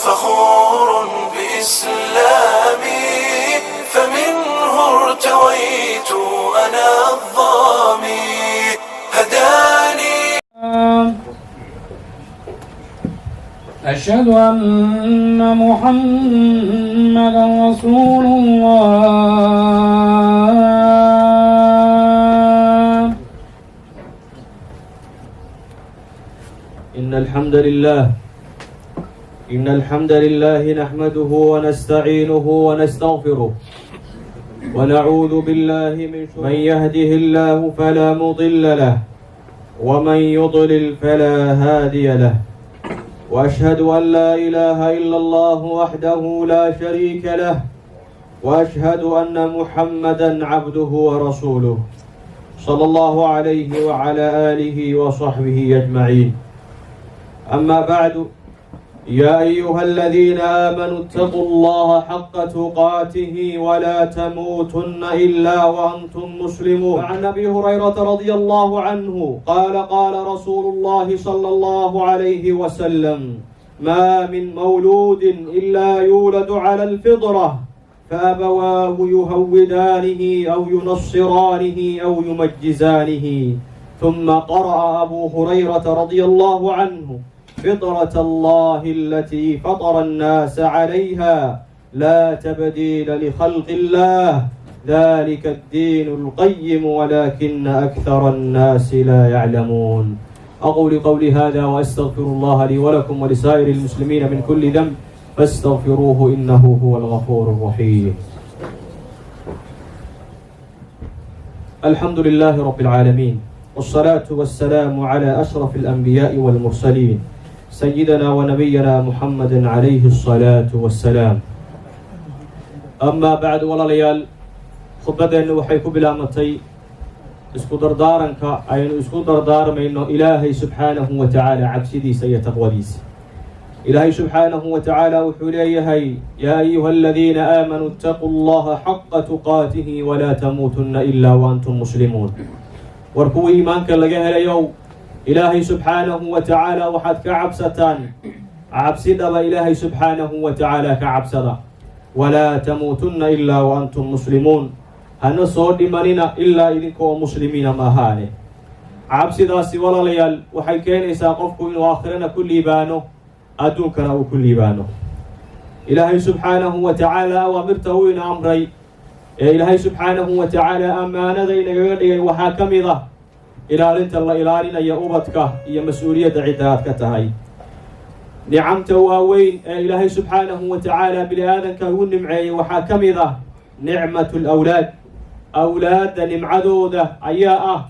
فخور بإسلامي، فمنه ارتويت أنا الظامي، هداني أشهد أن محمدا رسول الله. إن الحمد لله، إن الحمد لله نحمده ونستعينه ونستغفره، ونعوذ بالله من شرور من يهده الله فلا مضل له ومن يضلل فلا هادي له، وأشهد أن لا إله إلا الله وحده لا شريك له، وأشهد أن محمدا عبده ورسوله صلى الله عليه وعلى آله وصحبه أجمعين. أما بعد، يا أيها الذين آمنوا اتقوا الله حق تقاته ولا تموتن إلا وأنتم مسلمون. عن أبي هريرة رضي الله عنه قال: قال رسول الله صلى الله عليه وسلم: ما من مولود إلا يولد على الفطرة، فأبواه يهودانه أو ينصرانه أو يمجسانه. ثم قرأ أبو هريرة رضي الله عنه: فطرة الله التي فطر الناس عليها، لا تبديل لخلق الله، ذلك الدين القيم ولكن أكثر الناس لا يعلمون. أقول قولي هذا وأستغفر الله لي ولكم ولسائر المسلمين من كل ذنب، فاستغفروه إنه هو الغفور الرحيم. الحمد لله رب العالمين، والصلاة والسلام على أشرف الأنبياء والمرسلين، سيدنا ونبينا محمد عليه الصلاة والسلام. أما بعد، walaalayaal, khudbadeennu waxay ku bilaamatay isku dardaaranka aynu isku dardaarmayno Ilaahay subxaanahu wa tacaala cabsidiisa iyo taqwadiisa. Ilaahay subxaanahu wa tacaala wuxuu leeyahay: يا أيها الذين آمنوا اتقوا الله حق تقاته ولا تموتن إلا وأنتم مسلمون. War kuwii iimaanka laga helayow, Ilaahay subxaanahu wa tacaala waxaad ka cabsataan cabsi dhaba. Ilaahay subxaanahu wa tacaala ka cabsada. ولا تموتن إلا وأنتم مسلمون, hana soo dhimanina ilaa idinkoo muslimiina maahaane. Cabsidaasi, walaalayaal, waxay keenaysaa qofku inuu aakhirana ku liibaano, adduunkana uu ku liibaano. Ilaahay subxaanahu wa tacaala awaamirta uu ina amray ee Ilaahay subxaanahu wa tacaala ammaanada inagaga dhigay waxaa ka mid ah ilaalinta la ilaalinaya ubadka iyo mas-uuliyadda cidda aad ka tahay. Nicamta waaweyn ee Ilaahay subxaanahu wa tacaala bini aadanka ugu nimceeyey waxaa ka mid ah نعمة الأولاد. Awlaadda nimcadooda ayaa ah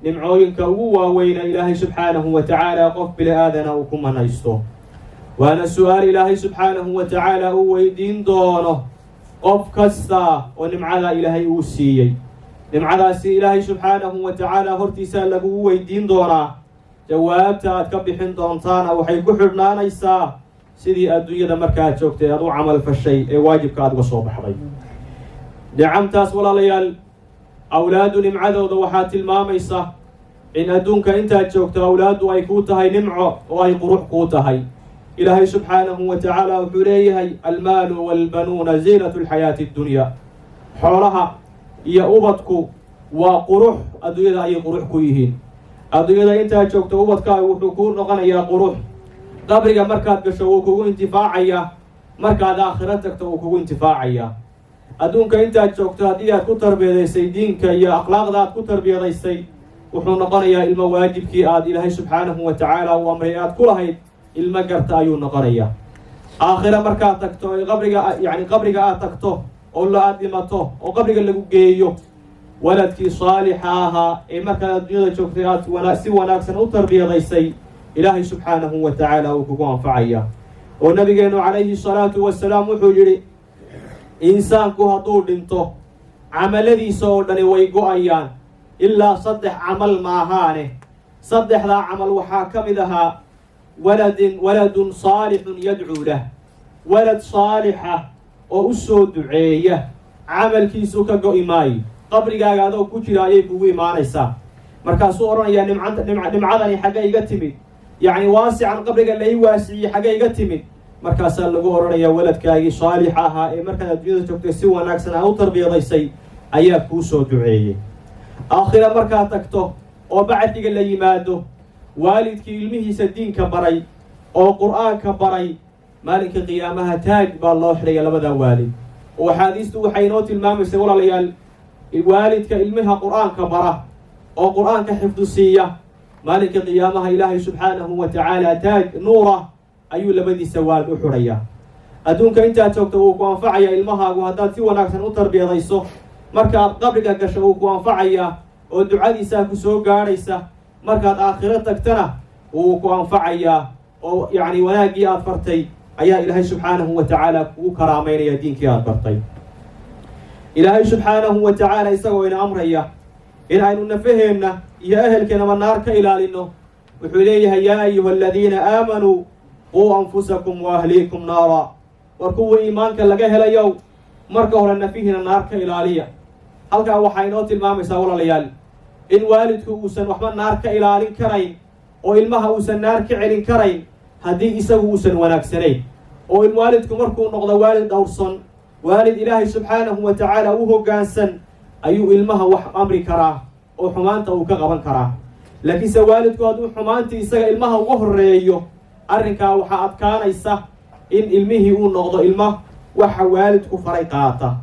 nimcooyinka ugu waaweyna Ilaahay subxaanahu wa tacaala qof bini aadana uu ku manaysto, waana su-aal Ilaahay subxaanahu wa tacaala uu weydiin doono qof kasta oo nimcada Ilaahay uu siiyey. Nimcadaasi Ilaahay subxaanahu wa tacaala hortiisaa lagugu weydiin doonaa. Jawaabta aad ka bixin doontaana waxay ku xidhnaanaysaa sidii adduunyada markaad joogtay aad u camal fashay ee waajibka aad uga soo baxday. Nicamtaas, walaalayaal, awlaadu nimcadooda waxaa tilmaamaysa in adduunka intaad joogto awlaaddu ay kuu tahay nimco oo ay qurux kuu tahay. Ilaahay subxaanahu wa tacaala wuxuu leeyahay: المال والبنون زينة الحياة الدنيا. Xoolaha iyo ubadku waa qurux, adduunyada ayay qurux ku yihiin. Adduunyada intaad joogto ubadkaagu wuxuu kuu noqonayaa qurux. Qabriga markaad gasho wuu kugu intifaacayaa, markaad aakhiro tagto wuu kugu intifaacayaa. Adduunka intaad joogto haddii aad ku tarbiyadaysay diinka iyo akhlaaqda aad ku tarbiyadaysay, wuxuu noqonayaa ilmo waajibkii aad Ilaahay subxaanahu wa tacaala uu amray aad ku lahayd ilmo garta ayuu noqonayaa. Aakhiro markaad tagto ee qabriga, yacni qabriga aad tagto oo la aad dhimato oo qabriga lagu geeyo, waladkii saalixa ahaa ee markaad adduunyada joogtay aad si wanaagsan u tarbiyadaysay, Ilaahay subxaanahu wa tacaala uu kugu anfacaya. Oo nabigeenu calayhi salaatu wasalaam wuxuu yidhi: insaanku hadduu dhinto, camaladiisa oo dhani way go-ayaan ilaa saddex camal maahaane. Saddexdaa camal waxaa ka mid ahaa ولد صالح يدعو له, walad saalixa oo u soo duceeya. Camalkiisu ka go'i maayo. Qabrigaaga adoo ku jira ayay kugu imaanaysaa. Markaasuu odhanayaa: nimcadani xagga iga timid, yacni waasican qabriga lai waasiciyey xagga iga timid. Markaasaa lagu odhanayaa, waladkaagii saalixa ahaa ee markaad adduunyada joogtay si wanaagsan aa u tarbiyadaysay ayaa kuu soo duceeyey. Aakhira markaad tagto oo bacdiga la yimaado, waalidkii ilmihiisa diinka baray oo Qur-aanka baray, maalinka qiyaamaha taaj baa loo xidhaya labadaa waalid. Oo axaadiistu waxay inoo tilmaamaysa, walaalayaal, waalidka ilmaha Qur-aanka bara oo Qur-aanka xifdisiiya, maalinka qiyaamaha Ilaahay subxaanahu wa tacaala taaj nuura ayuu labadiisa waalid u xidhayaa. Adduunka intaad joogto wuu ku anfacayaa ilmahaagu haddaad si wanaagsan u tarbiyadayso. Markaad qabriga gasho wuu ku anfacayaa oo ducadiisaa ku soo gaadhaysa. Markaad aakhiro tagtana wuu ku anfacayaa, oo yacni wanaaggii aad fartay ayaa Ilaahay subxaanahu wa tacaala kugu karaamaynaya diinkii aad bartay. Ilaahay subxaanahu wa tacaala isagoo ina amraya in aynu nafaheenna iyo ehelkeenaba naar ka ilaalino, wuxuu leeyahay: "Yaa ayuha aladiina aamanuu quu anfusakum wa ahliikum naara." War kuwa iimaanka laga helayow, marka hore nafihiina naar ka ilaaliya. Halkaa waxaa inoo tilmaamaysaa, walaalayaal, in waalidku uusan waxba naar ka ilaalin karayn oo ilmaha uusan naar ka celin karayn haddii isagu uusan wanaagsanayn. Oo in waalidku markuu noqdo waalid dhowrson, waalid Ilaahay subxaanahu wa tacaala u hoggaansan, ayuu ilmaha wax amri karaa oo xumaanta uu ka qaban karaa. Laakiinse waalidku hadduu xumaantii isaga ilmaha uga horreeyo, arrinkaa waxaa adkaanaysa in ilmihii uu noqdo ilma waxa waalidku faray qaata.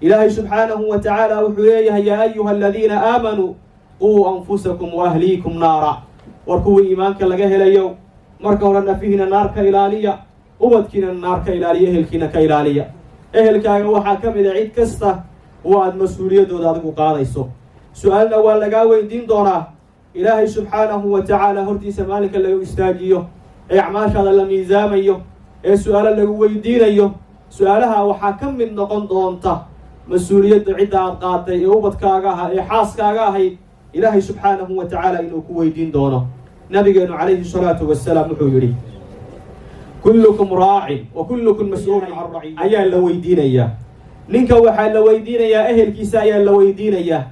Ilaahay subxaanahu wa tacaala wuxuu leeyahay: "Yaa ayuha aladiina aamanuu quu anfusakum wa ahliikum naara." War kuwii iimaanka laga helayo, marka hore nafihiina naar ka ilaaliya, ubadkiina naar ka ilaaliya, ehelkiina ka ilaaliya. Ehelkaaga waxaa ka mid a cid kasta oo aada mas-uuliyaddooda adigu qaadayso. Su-aalna waa lagaa weydiin doonaa Ilaahay subxaanahu wa tacaala hortiisa maalinka lagu istaajiyo ee acmaashaada la miisaamayo ee su-aalo lagu weydiinayo. Su-aalaha waxaa ka mid noqon doonta mas-uuliyadda cidda aad qaaday ee ubadkaaga ahaa ee xaaskaaga ahayd, Ilaahay subxaanahu wa tacaala inuu ku weydiin doono. Nabigeenu calayhi salaatu wasalaam wuxuu yidhi: "Kullukum raacin wa kullukum mas-uulun can raciy." Ayaa la weydiinayaa ninka, waxaa la weydiinayaa ehelkiisa ayaa la weydiinayaa.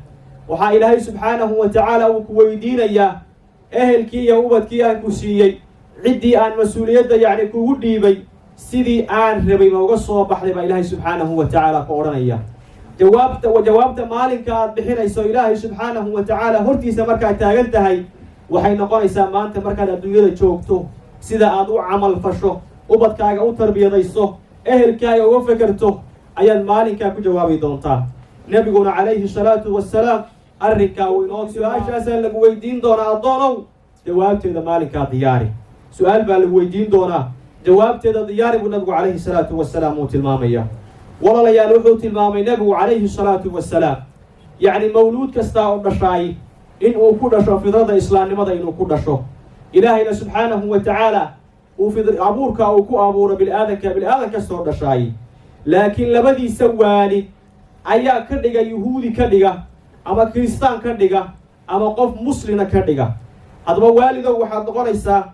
Waxaa Ilaahay subxaanahu wa tacaala uu ku weydiinayaa ehelkii iyo ubadkii aan ku siiyey, ciddii aan mas-uuliyadda yacni kugu dhiibay, sidii aan rabay ma uga soo baxday, baa Ilaahay subxaanahu wa tacaala ku odhanaya. Jawaabta maalinka aad bixinayso Ilaahay subxaanahu wa tacaala hortiisa markaad taagan tahay waxay noqonaysaa maanta markaad adduunyada joogto sida aad u camal fasho, ubadkaaga u tarbiyadayso, ehelkaaga uga fekerto, ayaad maalinkaa ku jawaabi doontaa. Nebiguna calayhi salaatu wasalaam arrinkaa uu inoo su-aashaasaa lagu weydiin doonaa, addoonow, jawaabteeda maalinkaa diyaari. Su-aal baa lagu weydiin doonaa, jawaabteeda diyaari, buu Nabigu calayhi salaatu wasalaam uu tilmaamaya. Walaalayaal, wuxuu tilmaamay Nebigu calayhi salaatu wasalaam, yacni mawluud kastaa oo dhashaay in uu ku dhasho fidrada islaamnimada, inuu ku dhasho. Ilaahayna subxaanahu wa tacaala uu abuurka uu ku abuuro bini-aadanka, bini-aadan kastoo dhashaay. Laakiin labadiisa waalid ayaa ka dhiga Yuhuudi ka dhiga ama Kiristaan ka dhiga ama qof Muslina ka dhiga. Haddaba waalidow, waxaad noqonaysaa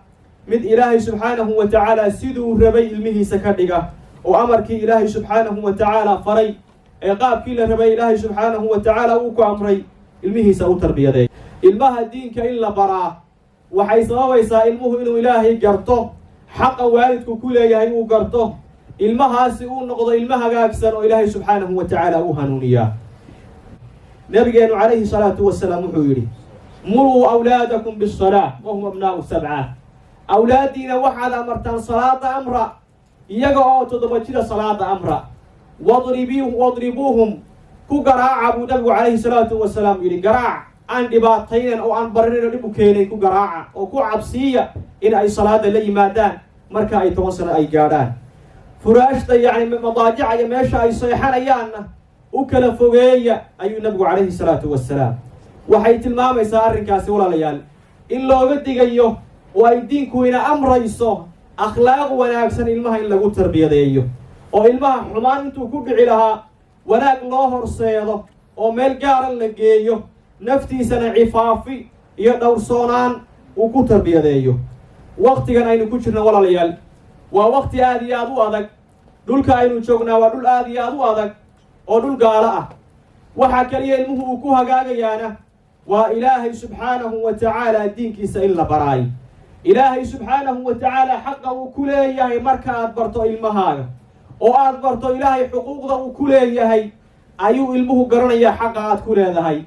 mid Ilaahay subxaanahu wa tacaala siduu rabay ilmihiisa ka dhiga, oo amarkii Ilaahay subxaanahu wa tacaala faray ee qaabkii la rabay Ilaahay subxaanahu wa tacaala uu ku amray ilmihiisa u tarbiyadeey. Ilmaha diinka in la baraa waxay sababaysaa ilmuhu inuu Ilaahay garto, xaqa waalidku ku leeyahay uu garto, ilmahaasi uu noqdo ilmo hagaagsan oo Ilaahay subxaanahu wa tacaala uu hanuuniyaa. Nabigeenu calayhi salaatu wasalaam wuxuu yidhi: "Muruu awlaadakum bisalaa wahum abnaa'u 7." Awlaaddiina waxaad amartaan salaada amra iyaga oo 7 jira, salaada amra. Wadribuuhum, ku garaaca, buu Nabigu calayhi salaatu wasalaam yidhi. Garaac aan dhibaataynan oo aan barinin oo dhib u keenayn ku garaaca oo ku cabsiiya in ay salaada la yimaadaan marka ay 10 sano ay gaadhaan. Furaashta, yacni madaajica iyo meesha ay seexanayaanna u kala fogeeya, ayuu Nabigu calayhi salaatu wasalaam. Waxay tilmaamaysaa arrinkaasi, walaalayaal, in looga digayo oo ay diinku ina amrayso akhlaaq wanaagsan ilmaha in lagu tarbiyadeeyo, oo ilmaha xumaan intuu ku dhici lahaa wanaag loo horseedo oo meel gaara la geeyo, naftiisana cifaafi iyo dhowrsoonaan uu ku tarbiyadeeyo. Waktigan aynu ku jirno, walaalayaal, waa wakti aada iyo aada u adag. Dhulka aynu joognaa waa dhul aada iyo aada u adag oo dhul gaalo ah. Waxaa kaliya ilmuhu uu ku hagaagayaana waa Ilaahay subxaanahu wa tacaala diinkiisa in la baraay. Ilaahay subxaanahu wa tacaala xaqa uu ku leeyahay marka aad barto ilmahaaga oo aad barto Ilaahay xuquuqda uu ku leeyahay, ayuu ilmuhu garanayaa xaqa aad ku leedahay.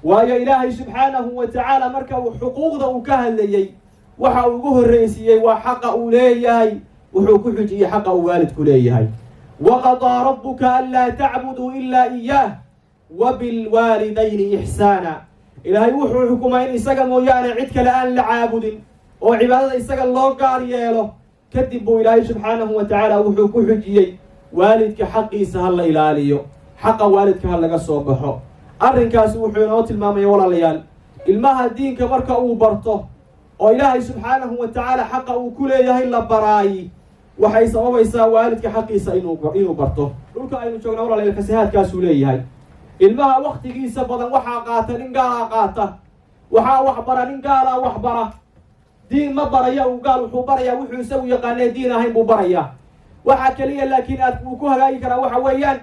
Waayo, Ilaahay subxaanahu wa tacaala marka uu xuquuqda uu ka hadlayey, waxa uu ugu horraysiiyey waa xaqa uu leeyahay. Wuxuu ku xujiyey xaqa uu waalidku leeyahay. وقضى ربك ألا تعبدوا إلا إياه وبالوالدين إحسانا. Ilaahay wuxuu xukumay in isaga mooyaane cid kale aan la caabudin oo cibaadada isaga loo gaar yeelo. Kadib buu Ilaahay subxaanahu wa tacaala wuxuu ku xujiyey waalidka xaqiisa ha la ilaaliyo, xaqa waalidka ha laga soo baxo. Arrinkaasi wuxuu inoo tilmaamaya, walaalayaal, ilmaha diinka marka uu barto oo Ilaahay subxaanahu wa tacaala xaqa uu ku leeyahay la baraayi, waxay sababaysaa waalidka xaqiisa inuu barto. Dhulka aynu joogna, walaalayaal, fasahaadkaasuu leeyahay. Ilmaha waktigiisa badan waxaa qaata nin gaalaa qaata, waxaa wax bara nin gaalaa wax bara. Diin ma baraya uu gaal, wuxuu barayaa wuxuu isagu yaqaanee diin ahayn buu barayaa. Waxaa keliya laakiin aad uu ku hagaagi karaa waxa weeyaan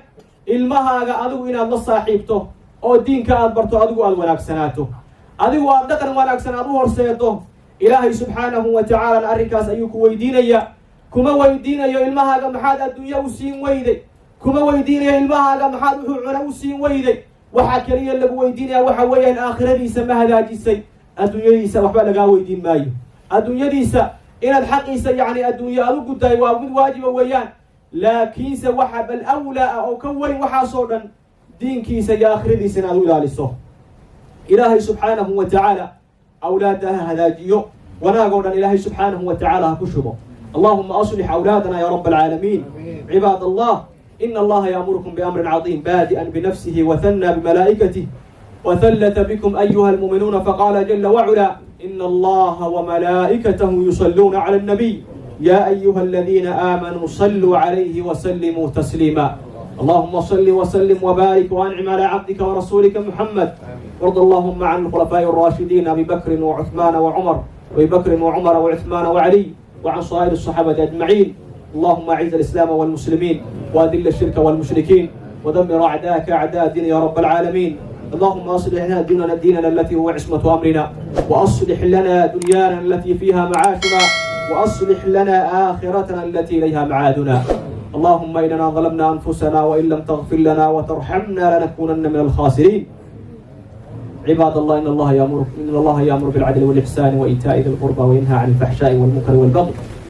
ilmahaaga adigu inaad la saaxiibto oo diinka aad barto, adigu aad wanaagsanaato, adigu aad dhaqan wanaagsan aad u horseedo. Ilaahay subxaanahu wa tacaalana arrinkaas ayuu ku weydiinayaa. Kuma weydiinayo ilmahaaga maxaad adduunyo u siin weyday, kuma weydiinayo ilmahaaga maxaad wuxuu cuna u siin weyday. Waxaa keliya lagu weydiinaya waxa weeyaan aakhiradiisa ma hagaajisay. Adduunyadiisa waxba lagaa weydiin maayo. Adduunyadiisa inaad xaqiisa, yacni adduunye aad u guddahay, waa mid waajiba weeyaan, laakiinse waxa bal awlaa ah oo ka weyn waxaasoo dhan diinkiisa iyo aakhiradiisa inaad u ilaaliso. Ilaahay subxaanahu wa tacaala awlaadda ha hagaajiyo, wanaag oo dhan Ilaahay subxaanahu wa tacaala ha ku shubo. اللهم أصلح أولادنا يا رب العالمين. عباد الله، إن الله يأمركم بأمر عظيم بادئا بنفسه وثنى بملائكته وثلث بكم أيها المؤمنون، فقال جل وعلا: إن الله وملائكته يصلون على النبي يا أيها الذين آمنوا صلوا عليه وسلموا تسليما. اللهم صل وسلم وبارك وأنعم على عبدك ورسولك محمد، وارض اللهم عن الخلفاء الراشدين أبي بكر وعثمان وعمر، أبي بكر وعمر وعثمان وعلي، وعن سائر الصحابة أجمعين. اللهم أعز الإسلام والمسلمين، وأذل الشرك والمشركين، ودمر أعداءك أعداء الدين يا رب العالمين. اللهم أصلح لنا ديننا التي هو عصمة أمرنا، وأصلح لنا دنيانا التي فيها معاشنا، وأصلح لنا آخرتنا التي إليها معادنا. اللهم إننا ظلمنا أنفسنا وإن لم تغفر لنا وترحمنا لنكونن من الخاسرين. عباد الله، إن الله يأمر بالعدل والإحسان وإيتاء ذي القربى وينهى عن الفحشاء والمنكر والبغي.